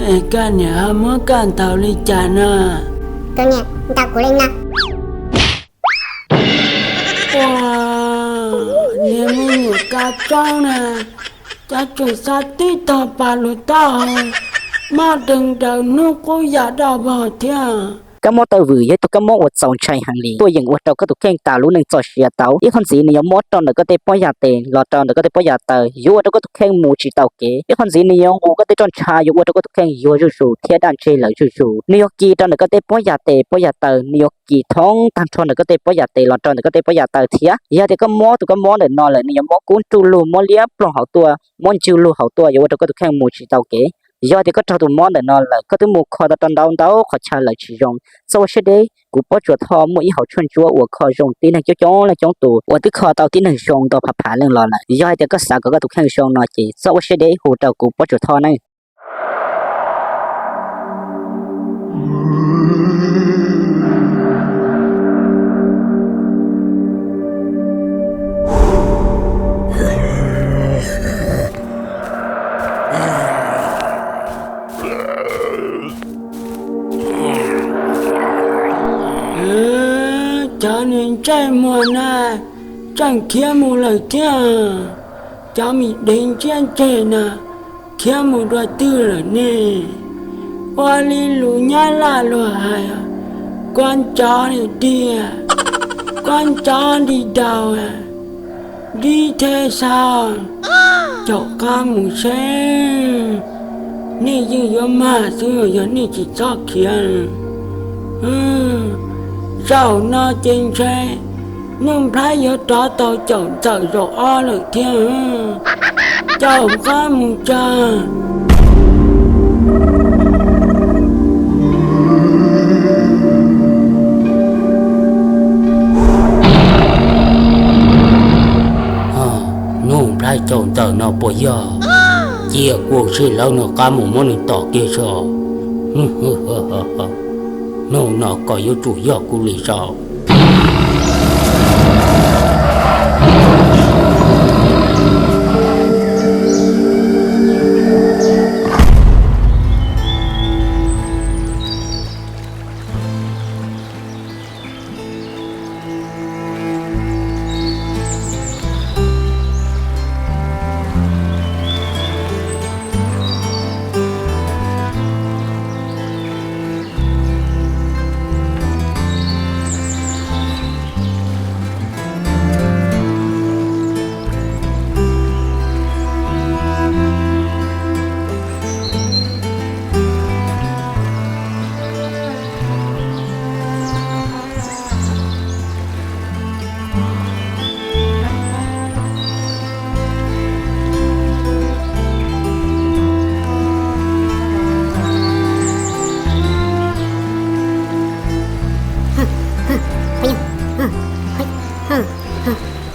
Es koj niam ho muab koj ntaus li cas no? Tus niam ntaus kuv li no. Ua, niag me nyuam kab tsob na, cas tseem xa tib tog pas lug taub hau, mob deeg daws hnub qub yam daj vog thiab. Kab mob taw vwm yog ib tug kab mob uas txaus ntshai heev li, tuaj yeem ua rau koj tus kheej tas lub neej txoj sia tau. Ib qho ntxiv nws yuav mob rau ntawm koj tej pob yas tes los rau ntawm koj tej pob yas taw, yuav ua rau koj tus kheej mus tsis tau kev. Ib qho ntxiv nws yuav nqus koj tej roj ntsha, yuav ua rau koj tus kheej yuag zuj zus thiab daj ntseg lawm zuj zus. Nws yuav kis rau ntawm koj tej pob yas tes pob yas taw, nws yuav kis thoob tag nrho ntawm koj tej pob yas tes los rau ntawm koj tej pob yas taw thiab. Yog tias koj mob tus kab mob ntawm no lawm, nws yuav mob kub nruj lug, mob liab ploog hauv tuaj, mob ntswg lug hauv tuaj, yuav ua rau koj tus kheej mus tsis tau kev. Yog tias koj raug tus mob ntawm no lawm, koj twb mus kho tau rau ntau ntau qhov chaw lawm tsis zoo, txhob ua siab deb, kuv Pob Tsuas Thoj muaj ib hauv tshuaj ntsuab uas kho zoo tib neeg coob coob leej coob tus uas twb kho tau tib neeg zoo ntau phav phav leej los lawm. Yog hais tias koj xav kom koj tus kheej zoo no ces txhob ua siab deb hu rau kuv Pob Tsuas Thoj nawb. Cov niag ntsej muag na, tseem khiav mus lawm thiab. Cov me dev ntsiab ntseg na, khiav mus dua twg lawm ne? Ua li lus Nyab Laj luag hais, kuab ncov dig, kuab ncov dig daus, dig thiaj xaus. Caum qab mus seb, nej yeej yuav mag xwb yog nej tsis txhob khiav. Zaum no ces ntshe Nuj Nplhaib yuav rov tau caum ntxawm zaum ob lawm thiab. Caum qab mus tso. Nuj Nplhaib caum ntxawm no puas yog? Cia kuv sim lawv nws qab mus muab nws tom kiag tso. Hnub no koj yuav tsum yog kuv li zaum.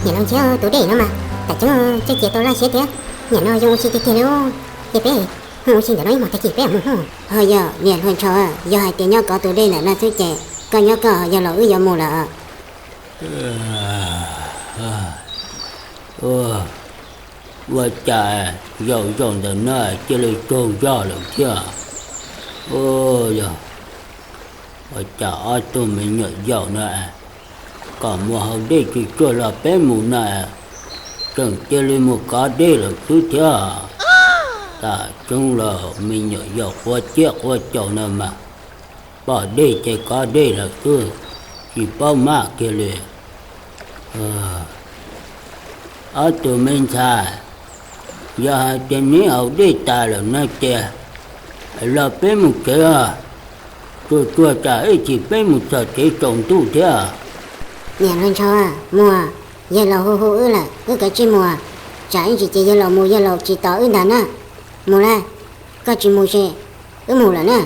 Niam laus ntshe tus dej no mas, tam coob coj cia tau laj siab thiab. Niam no zoo ua si tiag tiag li. Ces peb ua si ntawm no ib hmos tag kis peb mus hnub. Ho yog niam hluas ntshaus, yog hais tias nyob kov tus dej ntawm no xwb ces koj nyob koj, yawg laus wb yuav mus lawm. Ua cas zaum zaum ntawm no cia li tsaug zog lawm thiab? Yog ua cas ob tug me nyuam yaus no kom mus haus dej tsis tsuag los peb mus na, tseem cia li mus kov dej lawm xwb thiab. Tam coob los me nyuam yaus quav ciab quav caus no mas, pom dej ces kov dej lawm xwb, tsis paub maj kiag li. Ob tug me ntxhais, yog hais tias neb haus dej tas lawm no ces los peb mus tsev os. Tsuag tsuag tsam ib chim peb mus txog tsev tsaus ntuj thiab. Niam hluas ntshaus, mus, yawg laus hu hu wb lawm, wb kav tsij mus, tsam ib chim ces yawg laus mus yawg laus tsis tos wb ntag na. Mus lawm, koj tsis mus ces wb mus lawm na.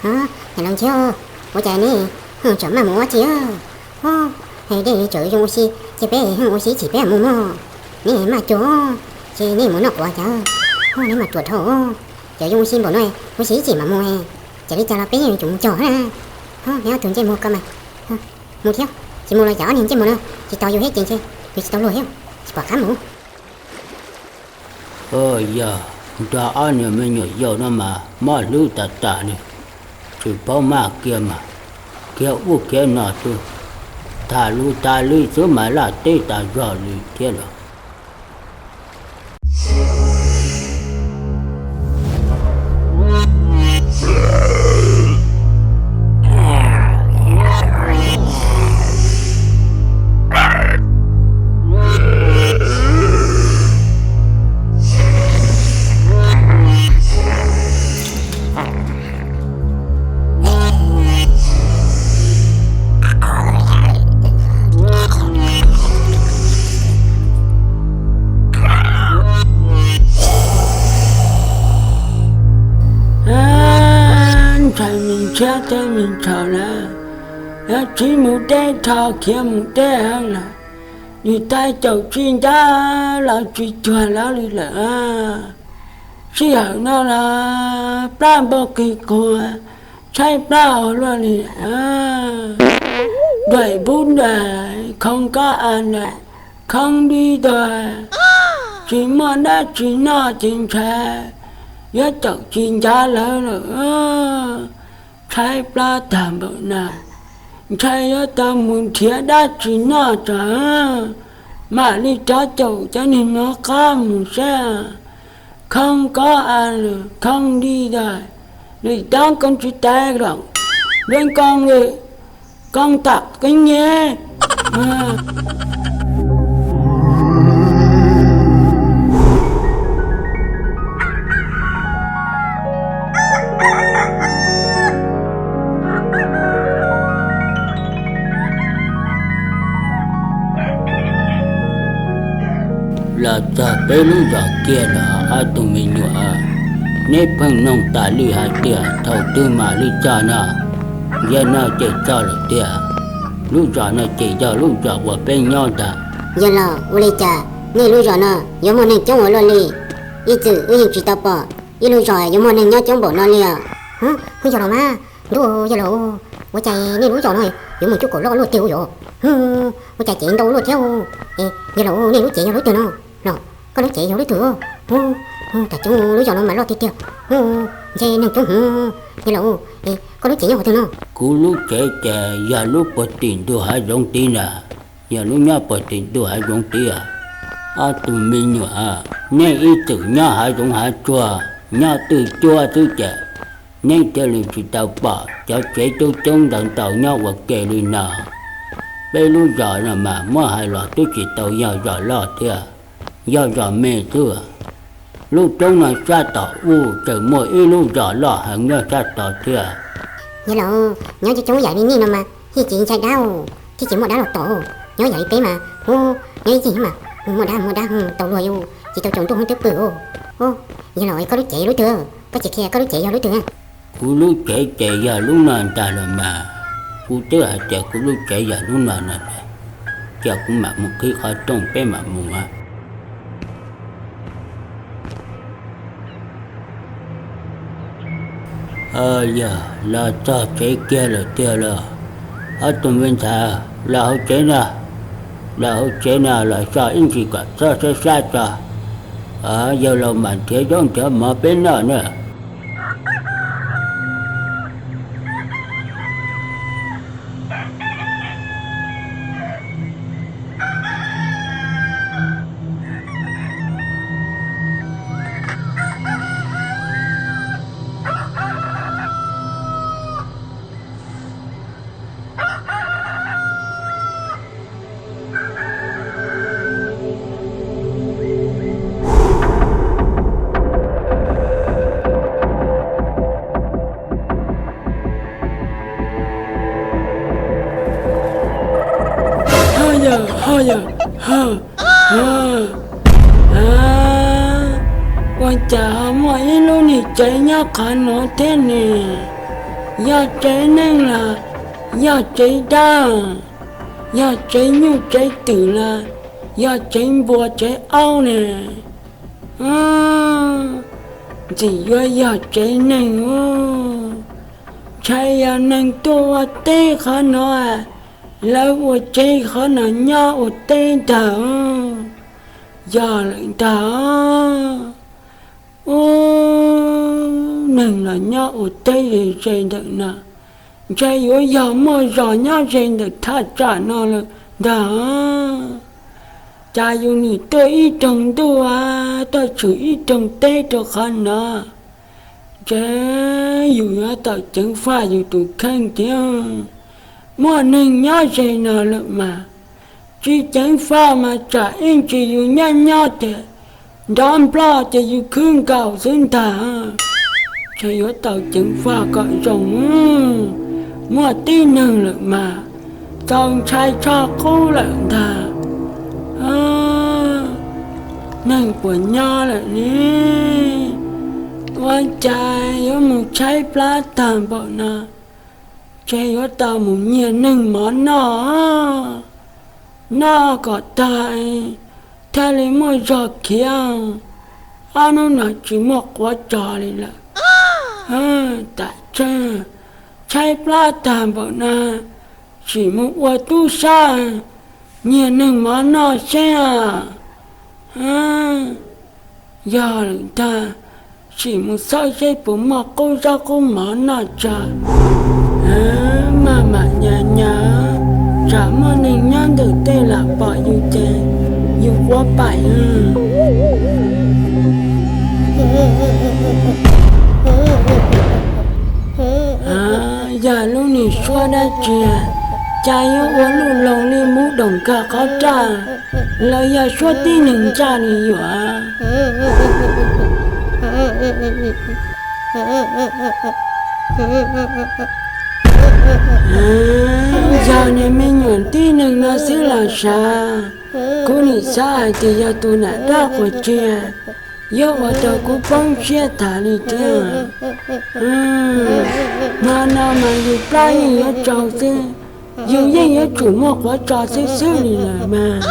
Niam laus ntshe, ua cas neb tsam maj mus ua tsi? Dej tseem zoo ua si, ces peb ua si ib chim peb mus mog. Neb maj cuag, ces neb mus noj quav cas, neb mas ruam dhau. Cov zoo ua si npaum no, ua si ib chim mam mus, ces li cas los peb yeej yuav tsum mus cog na. Neb ob tug ntsej muag ko mas, mus thiab, tsis mus los cas ob niag ntsej muag no tsis tos yus thiab ces ntshe yus tsis tau luag thiab, tsis pom qab mus. Yog, Nrog ob niag me nyuam yaus no mas mob hlwb tas tas li, tsis paub maj kiag mas khiav ub khiav no xwb, tham lus tas li xwb mas laj teb tas zog li thiab los. Ntshai me ntshiab thiab me ntshau lawm, yuav tsiv mus deb rho khiav mus deb lawm, nim tais caum tsis ncav los tsis cuag lawv li lawm. Sij hawm no los plab npau qig quag, tshaib plab ua luaj li. Nraim npub nraim, khoo kob a nraim, khoo di tuag, tsis muaj dab tsi noj ces ntshai yuav caum tsis ncav lawv lawm. Tshaib plab tag npaum na, ntshai yuav tau mus nrhiav dab tsi noj tso, mam li rov caum cov niag no qab mus saib. Khoo kob a lawm, khoo di tuag, lwm toob koob tsis tais los, lwm koob lwm koob tam qeeb nyeb. Los txog peb lub zos kiag los ob tug me nyuam, neb pheej noog tas li hais tias thaum twg mam li txog no? Yog no ces txog lawm tiag. Lub zos no ces yog lub zos uas peb nyob ntag. Yawg laus, ua li cas nej lub zos no yuav muaj neeg coob ua luaj li? Ib txwm wb yeej tsis tau pom ib lub zos yuav muaj neeg nyob coob npaum no li os. Hu, yawg laus mas, ntuj, yawg laus, ua cas nej lub zos no yuav mus cuj kaum loj luaj tiag yom? Hu, ua cas cev ntau luaj thiab? Es yawg laus, nej lub cev yog lub twg no? Los koj lub cev yog lub twg? Hu, tas coob, lub zos no mas loj tiag tiag. Hu, ntshe neeg coob heev. Yawg laus, es koj lub cev nyob qhov twg no? Kuv lub cev ces yog lub puag tim ntug hav zoov tid na, yog lub nyob puag tim ntug hav zoov tid. Ob tug me nyuam, nej ib txwm nyob hav zoov hav tsuag, nyob twj cuab xwb ces neb thiaj li tsis tau pom cov tsev coob coob ntau ntau nyob ua ke li no. Peb lub zos no mas muab hais los twb tsis tau yog zos loj thiab, yog zos me xwb. Lub roob no sab tom ub tseem muaj ib lub zos loj heev nyob sab tod thiab. Yawg laus, nyob coob coob yam li nej no mas thiaj tsis ntshai dab, thiaj tsis muaj dab los tom. Nyob yam li peb mas, hu, nyob ib txhij mas muaj dab muaj dab tau luag, tsis tau tsaus ntuj twb pw. Yawg laus, koj lub cev lub twg? Koj tsis qhia koj lub cev yog lub twg? Kuv lub cev ces yog lub no ntag los mas. Kuv twb hais tias kuv lub cev yog lub no no, ces kuv mam mus qhib qhov rooj peb mam mus. Yog los txog tsev kiag lawm tiag los. Ob tug me ntxhais, los hauv tsev na, los hauv tsev na, los so ib ntsis kom txhob saib sab tso. Yawg laus mam nrhiav zaub nrhiav mov peb noj na. Ho yawg, ho yawg, ho, ho, ua cas ho muaj ib lub niag tsev nyob qhov no thiab ne? Yog tsev neeg los yog tsev dab? Yog tsev nyuj tsev twm los yog tsev npua tsev aub ne? Ntxim yuav yog tsev neeg. Ntshai yog neeg tuaj ua teb qhov no, lawv ua tsev qhov no nyob ua teb ntag. Yog lawm ntag. Ub, neeg los nyob ua teb ze ze ntawm no, ntshe yuav yog muaj zog nyob ze ntawm thaj tsam no lawm ntag. Cas yus nim tuaj ib roog ntuj, tuaj tshwm ib roog teb rau qhov no, ntshe yus yuav tau ceev faj yus tus kheej thiab. Muaj neeg nyob ze no lawm mas, tsis ceev faj mas tsam ib ntsis yus nyob nyob ces nrov nploj ces yus khwb nkaus xwb ntag. Ntshe yuav tau ceev faj kom zoo. Muaj tib neeg lawm mas txaus ntshai tshaj qub lawm ntag. Neeg puas nyob lawm ne? Ua cas yuav mus tshaib plab tag npaum no? Ntshe yuav tau mus nyiag neeg mov noj, noj kom tag thiaj li muaj zog khiav. Ob hnub no tsis muaj quav tso li lawm. Tam tseg tshaib plab tag npaum no, sim mus ua tub sab nyiag neeg mov noj seb. Yog lawm ntag, sim mus xauj seb puas muaj qub zaub qub mov noj tso. Maj mam nyas nyas, tsam muaj neeg nyob ntawm tej lam pom yus ces yus quav paim. Yog lub niag suab dab tsi, cas yuav ua luj loos li muv doom kag qhov raj, los yog suab tib neeg ntsaj li yuam. Yog niag me nyuam tib neeg no xwb los sav, kuv nim xav hais tias yog tus nam dab quas tsiag yuav ua rau kuv poob siab tas li thiab. Hmo no mas yus plab yeej yuav tsau xwb, yus yeej yuav tsum muaj quav tso xwb xwb li lawm mas.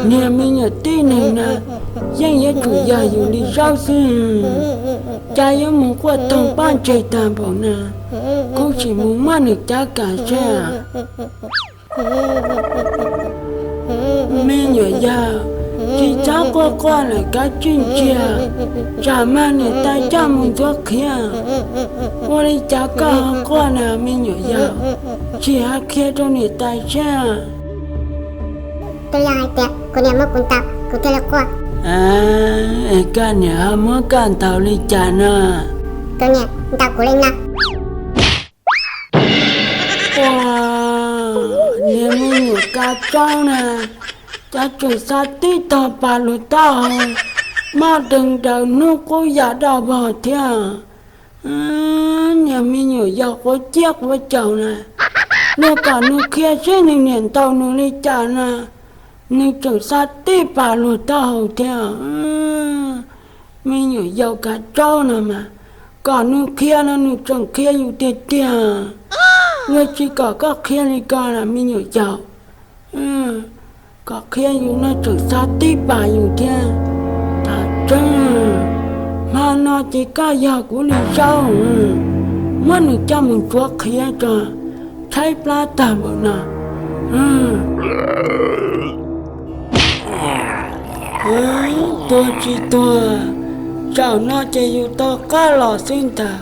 Niag me nyuam tib neeg no yeej yuav tsum yog yus li zaub xwb. Cas yuav mus quaj toog pob ntseg tag npaum no, kuv sim mus muab nws cav kam seb. Me nyuam yaus, tsis txhob quaj quaj lawm kav tsij ntsia, tsam mag niam tais coj mus ntxuav qhiav. Ua li cas koj ho quaj na me nyuam yaus? Tsis hais qhia rau niam tais seb. Twb yog hais tias kuv niam muab kuv ntaus kuv thiaj li quaj. Es koj niam ho muab koj ntaus li cas no? Kuv niam ntaus kuv li no. Ua, niag me nyuam kav tsaub na, cas tseem xa tib tog pas luag taub hau, mob deeg daws hnub qub yam daj vog thiab. Niag me nyuam yaus quav ciab quav caus na, luag kom nws qhia seb nws niam ntaus nws li cas na, nws tseem xa tib pas luag taub hau thiab. Me nyuam yaus kav tsaub no mas, kom nws qhia no nws tseem qhia yus tiag tiag. Luag tsis kom koj qhia li ko las me nyuam yaus, kom qhia yus no tseem xa tib pas yus thiab. Tam tseeb, hmo no ces koj yog kuv li zaub, muab nws coj mus ntxuav qhiav tso, tshaib plab tag npaum no. Tuag tsis tuag, zaum no ces yus tau qab los xwb ntag.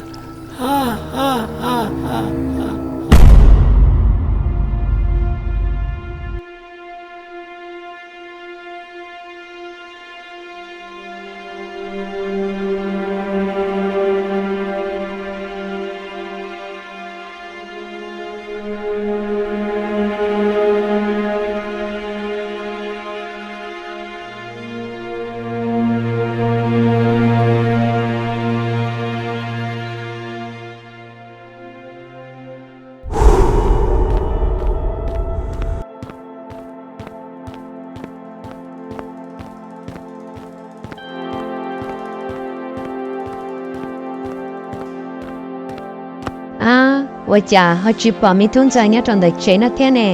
Ab, ua cas ho tsis pom me tub ntxawg nyob rau ntawm tsev no thiab ne?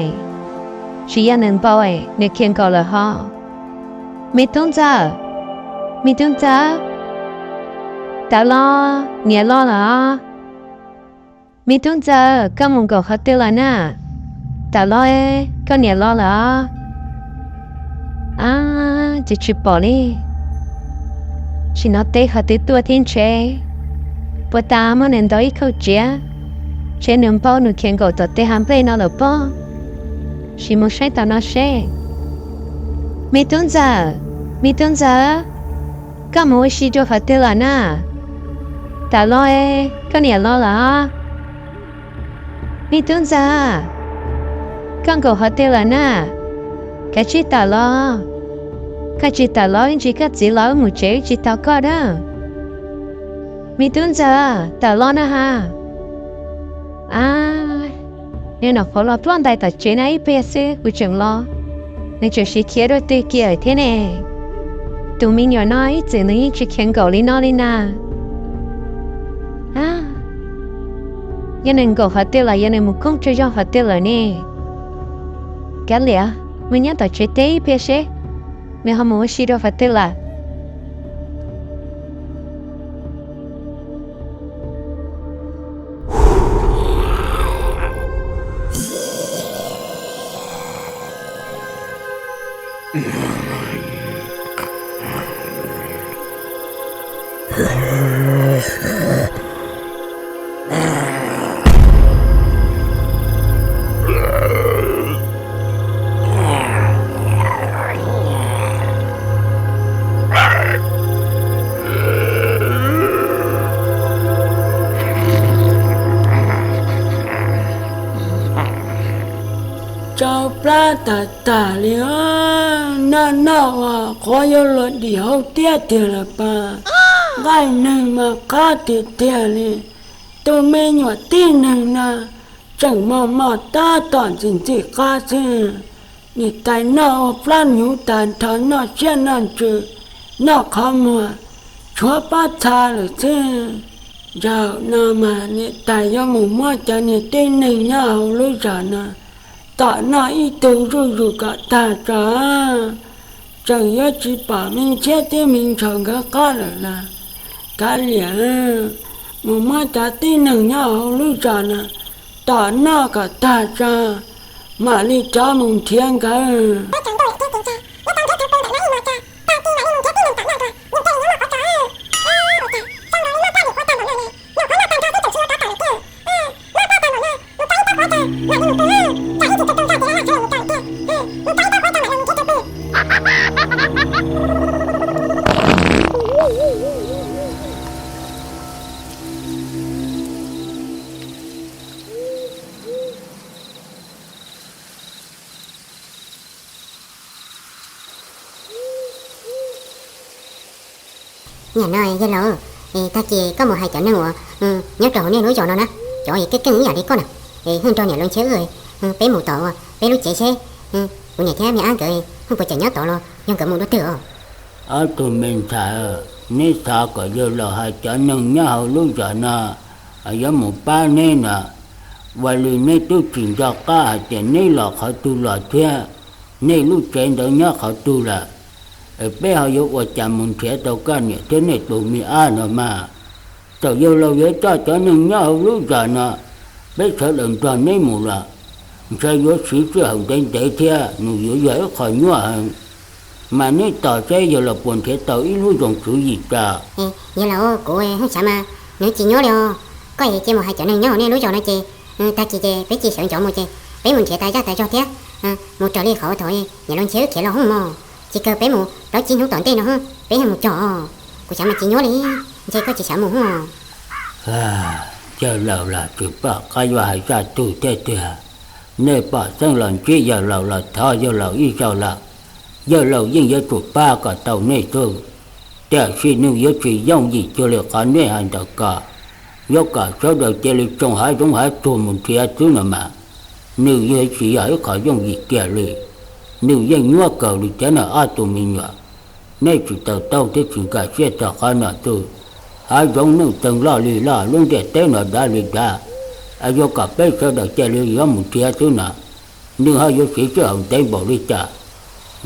Tsis yog nws npau, nws khiav nkaus lawm ho. Me tub ntxawg, me tub ntxawg, tawv los, niam los lawm os. Me tub ntxawg, koj mus nkaum qhov twg lawm na? Tawv los, koj niam los lawm os. Ab, ces tsis pom li. Tsis hnov teb qhov twg tuaj thiab ntshe, puas tas muab nws ntaus ib khauj tsiav, ntshe nws npau nws khiav nkaum tom tej hav nplej no lawm pob. Sim mus saib tom no seb. Me tub ntxawm, me tub ntxawm, koj mus ua si rau qhov twg lawm na? Tam los, koj niam los lawm os. Me tub ntxawm, koj nkaum qhov twg lawm na? Kav tsij tawm los. Koj tsis tawm los ib ntsis koj txiv los wb mus tsev wb tsis tau koj na. Me tub ntxawm, tawm los na ha. A, nws nyuam qhuav los ploj ntais tom tsev na ib pliag xwb kuv tseem los, nws tseem siv khiav dua twg kiag thiab ne. Tus me nyuam no ib txwm nws yeej tsis khiav nkaum li no li na. A, yog nws nkaum qhov twg lawm, yog nws mus kooj tsaug zog qhov twg lawm ne? Kav liam, mus nyob tom tsev teb ib pliag seb nws ho mus ua si rau qhov twg lawm. Tsau plab tag tag li os, noj noj ua qhuav yuav luag dim hauv tiab tiag lawm pas. Nqaij neeg mas qab tiag tiag li, tus me nyuam tib neeg no tseem mos mos tab tom ntxim ntxim qab xwb. Niam tais noj ua plab hnyuv tag nrho, noj siab noj ntsws, noj qhov muag, tshuav pob txha lawm xwb. Zaum no mas niam tais yuav mus muab cov niag tib neeg nyob hauv lub zos no tom noj ib tug zuj zus kom tag tso. Tseem yuav tsis pom me ntxhiab thiab me ntshaus nkawd qab lawm los kav liam, mus muab cov tib neeg nyob hauv lub zos no tom noj kom tag tso, mam li rov mus nrhiav nkawd. Niam no yawg laus, tag kis koj mus hais cov neeg uas nyob rau hauv nej lub zos no na, cov keej keej ib yam li koj na, es hwj nrog niam laus Ncheb wb, peb mus tom peb lub tsev seb, kuv niam thiab me ab nkawd hwj puas tseem nyob tod los yog nkawd mus dua twg os. Ob tug me ntxhais, neb xav kom yawg laus hais cov neeg nyob hauv lub zos no yuav mus pab neb no, ua li neb twb tsis nco qab hais tias neb los qhov twg los thiab, nej lub tsev ntawd nyob qhov twg lawm, es peb ho yuav ua cas mus nrhiav tau koj niam thiab nej tus me ab no mas. Txawm yawg laus yuav coj cov neeg nyob hauv lub zos no, peb sawv daws nrog neb mus los ntshe yuav siv sij hawm ntev ntev thiab nws yuav yog ib qho nyuaj heev. Mas neb tos seb yawg laus puas nrhiav tau ib lub zoo tswv yim tso. Yawg laus, kuv hwj xav mas nws tsis nyuaj li os. Koj es cia mus hais cov neeg nyob hauv nej lub zos no ces tag kis ces peb cia sawv ntxov mus ces peb mus nrhiav tas zaj tas zog thiab mus raws li qhov uas thaum niam laus Ncheb wb khiav los hoob mog. Tsis kawg peb mus plaub tsib hnub tom ntej no peb ho mus cog. Kuv xav mas tsis nyuaj li, ntshe koj tsis xav mus hos. Yawg laus los tsis pom qab yuav hais zaj twg thiab tiag. Nej pom xeeb los ntsib yawg laus los thov yawg laus ib zaug lawm, yawg laus yeej yuav tsum pab kom tau nej xwb. Tiam sis nws yuav tsis yooj yim cuag li qhov nej hais ntawd ko. Yuav kom sawv daws cia li tsoo hav zoov hav tsuag mus nrhiav xwb no mas, nws yeej tsis yog ib qho yooj yim kiag li. Nws yeej nyuaj kawg li thiab na ob tug me nyuam. Nej tsis tau taub thiab tsis nkag siab txog qhov no xwb. Hav zoov nuj txeeg loj li loj, lub ntiaj teb no dav li dav, es yuav kom peb sawv daws cia li yuav mus nrhiav xwb no, nws ho yuav siv sij hawm ntev npaum li cas?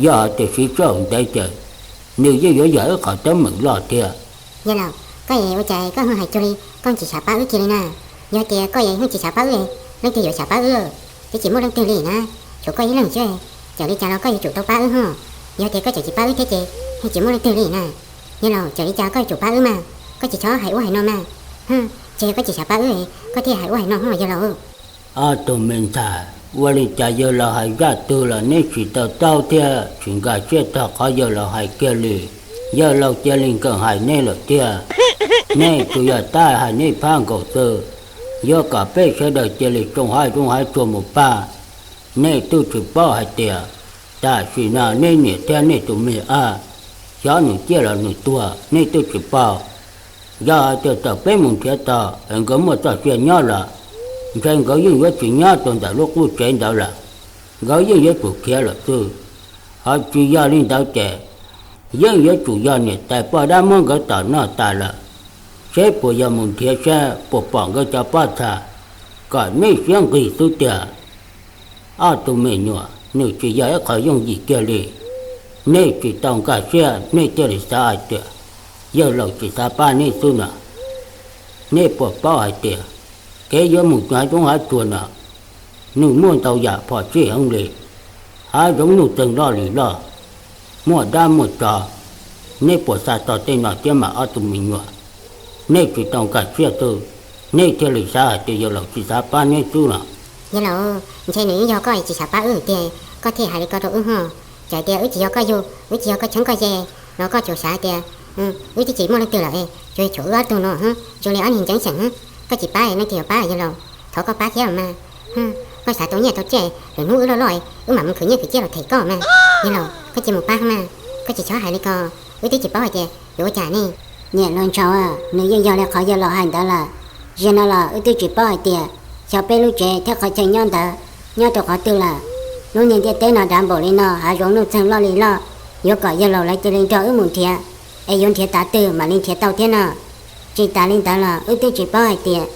Yog hais tias siv sij hawm ntev ces nws yeej yuav yog ib qho teeb meem loj thiab. Yawg laus, koj es ua cas koj ho hais cuag li koj tsis xav pab wb kiag li na? Yog tias koj es ho tsis xav pab wb, leej twg yuav xav pab wb? Twb tsis muaj leej twg li na, tshuav koj ib leeg xwb. Txawm li cas los koj yuav tsum tau pab wb hos. Yog tias koj tseem tsis pab wb thiab ces yeej tsis muaj leej twg li na. Yawg laus, txawm li cas koj yuav tsum pab wb mas, koj tsis txhob hais ub hais no mas. Tsis yog koj tsis xav pab wb koj thiaj hais ub hais no hos yawg laus. Ob tug me ntxhais, ua li cas yawg laus hais zaj twg los neb tsis tau taub thiab tsis nkag siab txog qhov yawg laus hais kiag li. Yawg laus cia li nkees hais neb lawm tiag. Neb tsuas yog tab hais neb phab nkaus xwb. Yuav kom peb sawv daws cia li tsoo hav zoov hav tsuag mus pab. Nej twb tsis paub hais tias tam sim no neb niam thiab nej tus me ab, xyov nws ciaj los nws tuag neb twb tsis paub. Yog hais tias txawm peb mus nrhiav tau es nkawd muaj txoj sia nyob lawm, ntshe nkawd yeej yuav tsis nyob rau ntawm lub qub tsev ntawd lawm. Nkawd yeej yuav tsum khiav lawm xwb. Ho tsis yog li ntawd ces yeej yuav tsum yog niam tais poj dab muab nkawd tom noj tas lawm. Seb puas yog mus nrhiav seb puas pom nkawd cov pob txha, kom nej siab nqig xwb tiag. Ob tug me nyuam, nws tsis yog ib qho yooj yim kiag li. Nej tsis tau nkag siab nej thiaj li xav hais tias yawg laus tsis xav pab neb xwb no. Nej puas paub hais tias kev yuav mus hav zoov hav tsuag no, nws muaj ntau yam phom sij heev li. Hav zoov nuj txeeg loj li loj, muaj dab muaj tsov. Nej puas xav txog tej no thiab mas ob tug me nyuam? Nej tsis tau nkag siab xwb, nej thiaj li xav hais tias yawg laus tsis xav pab neb xwb no. Yawg laus, ntshe nws yeej yog koj tsis xav pab wb tiag, koj thiaj hais li ko rau wb hos. Txawm tias wb tsis yog koj yug, wb tsis yog koj cheeb koj ze, los koj tsuas xav tias wb twb tsis muaj leej twg lawm, tsuas tshuav wb ob tug no, zoo li ob niag ntseeb xeem. Koj tsis pab leej twg yuav pab yawg laus? Thov koj pab thiab los mas. Koj xav tau nyiaj tau txiaj, lwm hnub wb loj loj wb mam mus khwv nyiaj khwv txiaj los them koj mas. Yawg laus, koj cia mus pab mas, koj tsis txhob hais li ko, wb twb tsis paub hais tias yuav ua cas ne. Niam hluas ntshaus, nws yeej yog li qhov yawg laus hais ntawd lawm. Zaum no los wb twb tsis paub hais tias xyov peb lub tsev thiab qhov chaw nyob ntawd nyob rau qhov twg lawm. Lub niag ntiaj teb no dav npaum li no, hav zoov nuj txeeg loj li loj, yuav kom yawg laus lawv cia li nrog wb mus nrhiav, es yuav nrhiav tav twg mam li nrhiav tau thiab no. Tsis tas li ntawd los wb twb tsis paub hais tias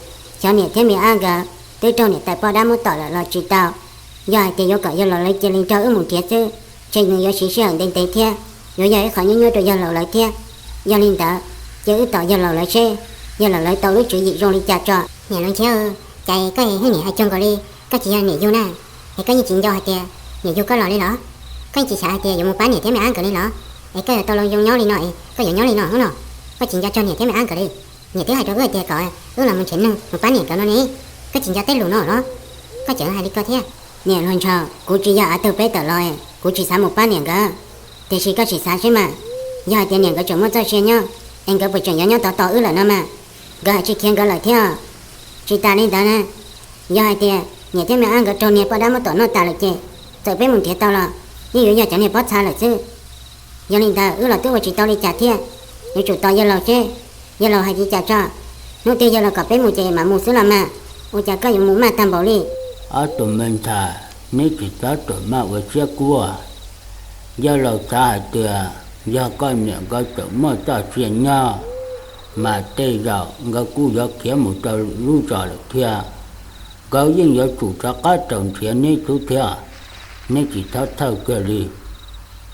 xyov niam thiab me ab nkawd twb raug niam tais poj dab muab tom lawm los tsis tau. Yog hais tias yuav kom yawg laus lawv cia li nrog wb mus nrhiav xwb, ntshe nws yuav siv sij hawm ntev ntev thiab yuav yog ib qho nyuaj nyuaj rau yawg laus lawv thiab. Yog li ntawd, cia wb tos yawg laus lawv seb yawg laus lawv tau lub tswv yim zoo li cas tso. Niam hluas ntshaus, cas koj yeej niam hais cuag nkaus li koj tsis yog niam yug na, es koj yeej tsis nco hais tias niam yug koj los li los? Koj yeej tsis xav hais tias yuav mus pab niam thiab me ab nkawd li los? Es koj yuav tau zoo nyob li no es koj yuav nyob li no hos no? Koj tsis nco txog niam thiab me ab nkawd li. Niam twb hais rau wb hais tias kom wb los mus nrhiav neeg mus pab niam nkawd no ne. Koj tsis nco tej lus no los? Koj tseem hais li ko thiab. Niam hluas ntshaus, kuv tsis yog av tug peb tawm los, kuv tsis xav mus pab niam nkawd. Tiam sis koj sim xav seb mas, yog hais tias niam nkawd tseem muaj txoj sia nyob, es nkawd puas tseem yuav nyob tos tos wb lawm no mas? Nkawd hais tsis khiav nkawd lawm thiab. Tsis tas li ntawd na, yog hais tias niam thiab me ab nkawd raug niag poj dab muab tom noj tas lawm ces, txawm peb mus nrhiav tau los yeej yuav yog cov niag pob txha lawm xwb. Yog li ntawd wb los twb ua tsis tau li cas thiab, yuav tsum tos yawg laus seb yawg laus hais li cas tso. Hnub twg yawg laus kom peb mus ces mam mus xwb los mas, ua cas koj yuav mus maj tag npaum li? Ob tug me ntxhais, neb tsis txhob ruam maj ua siab kub. Yawg laus xav hais tias yog koj niam nkawd tseem muaj txoj sia nyob, mas tej zaum nkawd kuj yuav khiav mus rau lub zos lawm thiab. Nkawd yeej yuav tsum rov qab raws nrhiav neb xwb thiab. Neb tsis txhob thawj kiag li.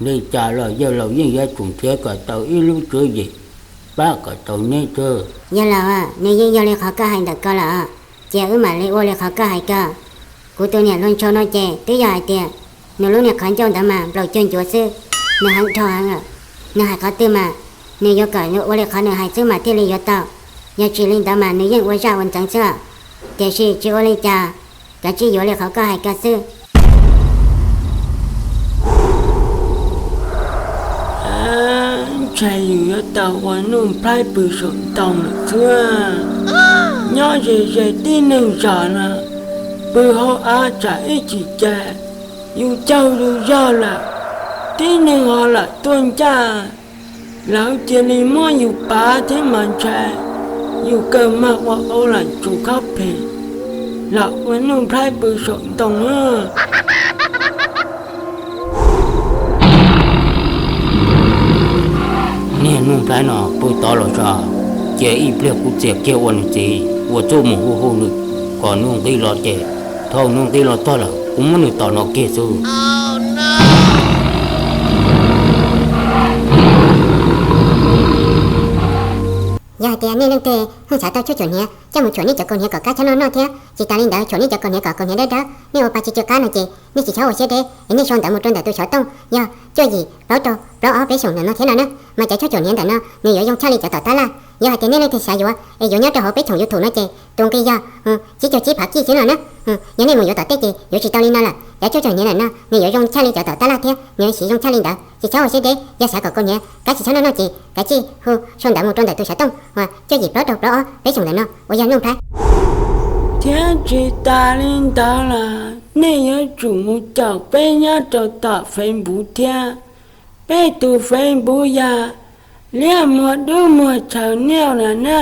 Li cas los yawg laus yeej yuav tsum nrhiav kom tau ib lub tswv yim pab kom tau neb xwb. Yawg laus, nws yeej yog li qhov koj hais ntawm ko lawm, cia wb mam li ua li qhov koj hais ko. Kuv tus niam hluas ntshaus no ces twb yog hais tias nws lub niag qhov ncauj ntawd mas nplaum cuag ncuav xwb, nws heev dhau heev lawm. Nws hais qhov twg mas nws yuav kom ua li qhov nws hais xwb mas thiaj li yuav tau. Yog tsis li ntawd mas nws yeej ua zaj ua ntxeev xwb. Tiam sis tsis ua li cas, kav tsij yuav li qhov koj hais ko xwb. Ntshe yus yuav tau ua nuj nplhaib pw saum ntoo lawm xwb. Nyob ze ze tib neeg zos no, pw hauv av tsam ib chim ces yus caug yus zog lawm, tib neeg ho lam tuaj ncaj, lawv cia li muab yus pav thiab mas ntshe yus kawg mag ua au lam tsum khob phem, lam ua nuj nplhaib pw saum ntoo. Niag nuj nplhaib no pw tod los tso, cia ib pliag kuv txias kiag ua nws txiv, ua txuj mus hu hu nws kom nws nqis los ces, thaum nws nqis los txog lawm kuv muab nws tom no kiag xwb. Yog hais Tias nej leej twg xav tau tshuaj caum hniav coj mus tshuam nej cov kaus hniav kom kab tshab noj noj thiab tsis tas li ntawd tshuam nej cov kaus hniav kom kaus hniav dawb dawb, nej ua pa tsis tsw qab no ces nej tsis txhob ua siab deb es nej sau ntawv mus rau ntawm tus xov tooj yog cuaj yim plaub rau plaub ob peb xyoos ntawm no thiab no na. Mas cov tshuaj caum hniav ntawm no nws yuav zoo tshaj li cov tom tab laj. Yog hais tias nej leej twg xav yuav es yuav nyob rau hauv peb choom YouTube no ces tus nqi yog tsib caug tsib phav kij xwb no na. Yog nej mus yuav tom tej ces yuav tsis tau li no lawm. Cov tshuaj caum hniav ntawm no nws yuav zoo tshaj li cov tom tab laj thiab nws yuav siv zoo tshaj li ntawd. Tsis txhob ua siab deb, yog xav kom kaus hniav kab tsis tshab noj noj ces kav tsij hu sau ntawv mus rau ntawm tus xov tooj uas cuaj yim plaub rau plaub ob peb xyoos ntawm no uas yog Nooj Phaib. Thiab tsis tas li ntawd los nej yuav tsum mus caum peb nyob rau tom Facebook thiab. Peb tus Facebook yog Liab Muag Dub Muag Channel no na.